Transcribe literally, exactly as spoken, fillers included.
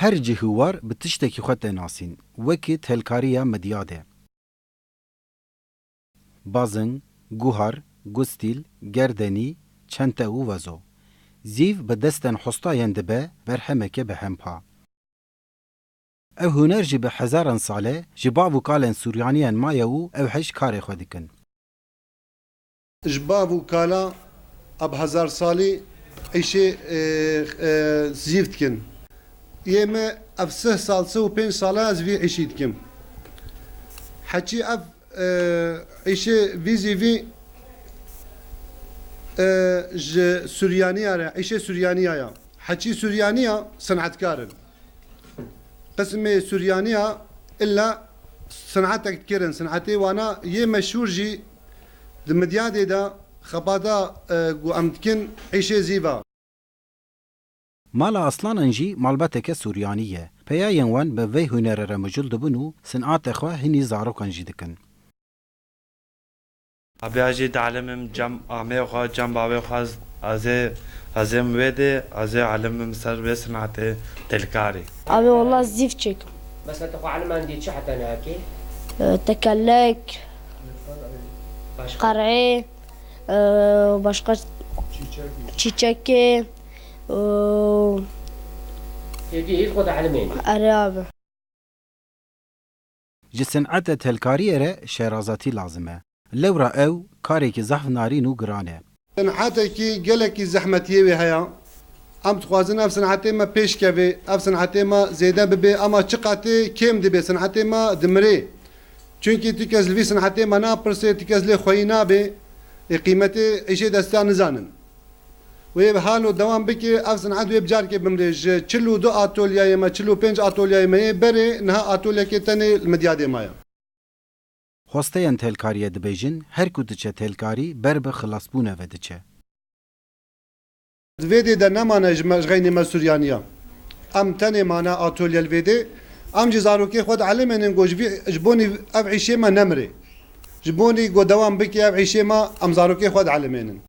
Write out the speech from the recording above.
Her cih û war bi tiştekî xwe tê nasîn, wekî telkariya Midyadê. Bazing, guhar, gustîl, gerdenî, çente û vezo. Zîv bi destên hostayên dibe berhemeke bi hempa. Ev huner jî bi hezaran sal e ji bav û kalên Suryaniyan maye û ew hej karê xwe dikin. Ji bav û kala ev hezar salî îşê, e, e, zîv dikin. Yê me ev sih sal, sih û pênc sal e ez vî îşî dikim. Heçî ev, e, îşê vî zîvî, e, ji Suryaniya re, îşê Suryaniya ya. Heçî Suryaniya sinetkar in. Qismê Suryaniya illa sinetek dikirin. Sinetê wana yê meşhûr jî di Midyadê de xebata, e, ku em dikin îşê zîva. Mala Aslanan jî malbateke Suryanî ye. Peyayên wan bi vê hunere re mijûl dibin û sinate xwe hinî zarokan jî dikin. Abi jî dialimim cem amê xwe, cem bavê xwe, ez ê, ez êm wê dê, ez ê elimim ser vê sinetê telkarî. Abi, wallah, zîv çêkim. Mesela tu xwe elimandî çi heta nihekê? E, tekelek, Başka? Qerê, e, başka çîçekê, e, Hêdî hîr xwe dielimênî. Erê abi. Ji sinete telkariyê re şêrazatî lazim e. Lewra ew karekî zehf narîn û giran e. Sinetekî gelekî zehmetiyê wê heye. Em dixwazin ev sinetê me pêş keve, ev sinetê me zêde bibe, ama çiqatê kêm dibe, sinetê me dimirê. Çunkî tu kes li vî sinetê me napirse, tu kes lê xweyî nabe, ê qîmetê îşê destiya nizanin. Wê halo dewam bike, ev sinet wê bi carkê bimrê. Ji çil û du atolyayê me, çil û pênc atolyayê me yê berê, niha atolyekê tenê li Midyadê maye. Hosteyên telkariyê dibêjin, her ku diçe telkarî, ber bi xilasbûne ve diçe. Di vê dê de nemane ji me, ji xeynê me Suryaniya. Em tenê mane atolye li vê dê. Em jî zarokê xwe dielimênin ku ji vî, ji bonî ev îşê me nemirê. Ji bonî ku dewam bike ev îşê me, em zarokê xwe dielimênin.